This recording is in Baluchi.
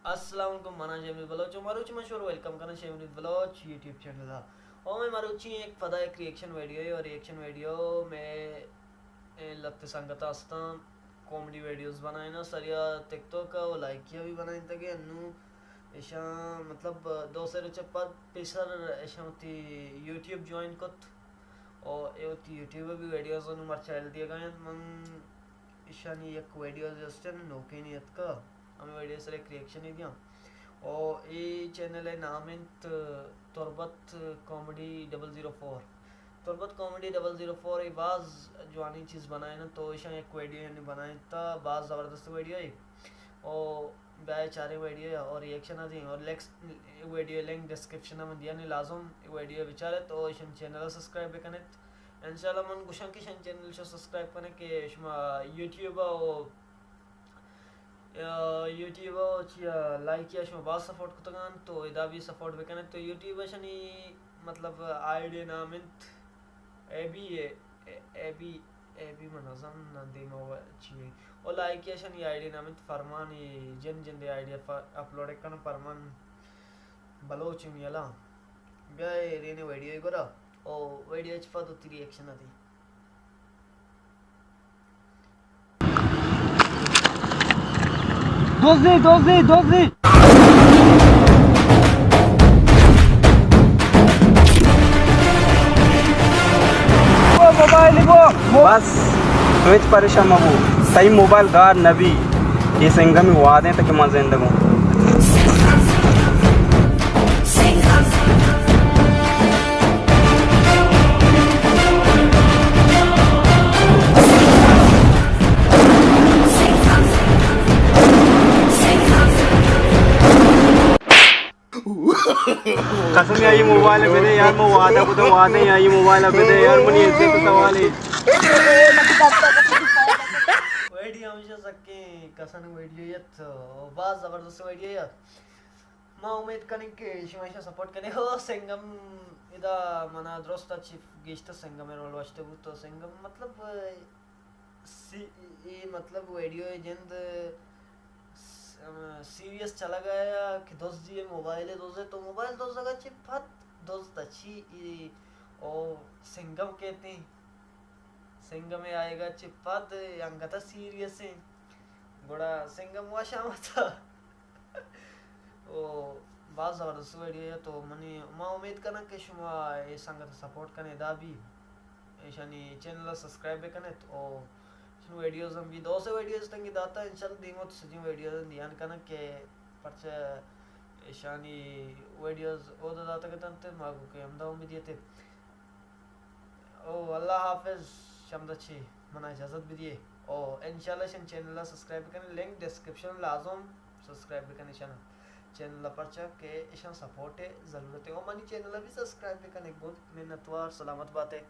السلام علیکم، منا شے امید بلوچ، مروچی من شمارا ویلکم کناں شے امید بلوچ یوٹیوب چینل ءَ۔ او مئے مروچی یک پدا یک ریئیکشن ویڈیو اے، اور ریئیکشن ویڈیو مئے اے لتے سنگت استاں، کامیڈی ویڈیوز بنائیناں، سریا ٹک ٹاک ءَ و لائکی ءَ بھی بنائینتگ ئے۔ انو ایشاں مطلب دو سے روچ پد پیسر ایشاں وتی یوٹیوب جوائن کت، او اے وتی یوٹیوب ءَ بھی ویڈیوز انو مرچا ہل دیگا انت۔ من ایشانی یک ویڈیو جسٹ نوکینی اتکا، ہمیں ویڈیو سر ایک ریئیکشن ہی دیاں۔ او اے چینل ءِ نام انت تربت کامیڈی ڈبل زیرو فور۔ تربت کامیڈی ڈبل زیرو فور اے باز جوانیں چیز بنائینت، تو ایشاں یک ویڈیو یعنی بنائینت، باز زبردست ویڈیو اے۔ او بیائے چاریں ویڈیو ءَ اور ریئیکشن ءَ دیں اور لیکس ویڈیو لنک ڈسکرپشن ءَ من دیانی، لازم ویڈیو بچارت او ایشن چینل ءَ سبسکرائب بکنت۔ انشاءاللہ من گوشاں کہ ایشن چینل شو سبسکرائب کنت کہ شما یوٹیوب ءَ او، آ، یوٹیوب ءَ او چیا لائکی ءَ شما باز سپورٹ کتگان تو ادا بھی سپورٹ بکنت۔ تو یوٹیوب ءَ شنی مطلب آئی ڈی نام انت اے بی اے، اے، اے بی، اے بی من نزان نہ دیما و چی اے۔ او لائکی ءَ شنی آئی ڈی نام انت فرمان، اے جن جن دے آئی ڈی ف-، اپلوڈ کناں فرمان بلوچ میلا۔ بیا اے رینے ویڈیو گورا، او ویڈیو چ پد وتی ریئیکشن ءَ دی۔ دزی، دزی، دزی۔ موبائل گو۔ بس، تو ہچ پریشان مبو۔ تئی موبائل گار نبی۔ اے سنگمی وعدہ انت کہ من زندگوں۔ قسم یا، اے موبائل بدے یار، من وعدہ کتو، وعدہ یا، اے موبائل بدے یار، منی عزت سوال ہے۔ ویڈیو ہمیشہ سکیں کسان ویڈیو یت، باز زبردست ویڈیو یت۔ ما امید کنیں کہ شما ایشاں سپورٹ کنے۔ او سنگم ادا منا درست اچھی گیشتر سنگم رول وشتے بوت۔ تو سنگم مطلب سی-، اے مطلب ویڈیو جند س-، سیریس چلگا یا کہ دزی موبائل دزے تو موبائل دزگا چی پت دز تچی اے او سنگم کہتے ہیں۔ سنگم آئیگا چہ پد انگت سیریس ایں۔ گڑا سنگم وش آمد۔ او باز زبردست ویڈیو ہے تو منی، ما امید کناں کہ شما اے سنگت سپورٹ کنے دا بھی ایشانی چینل سبسکرائب بکنت او ایشانی ویڈیوز ہم بھی دو سے ویڈیوز تنگی داتا انشاءاللہ دیمو تو سجیں ویڈیوز دیان کناں کہ پرچہ ایشانی ویڈیوز او داتا کتنت ما گو کہ ہمدا امیدیتے۔ او اللہ حافظ، شمدا چی منا اجازت بدیے۔ او انشاءاللہ شن چینل سبسکرائب بکنے، لنک ڈسکرپشن لازم سبسکرائب بکنے شن چینل پرچا کہ اشان سپورٹ ضرورت ہے۔ او منی چینل بھی سبسکرائب بکنے، گڈ منتوار، سلامت باتے۔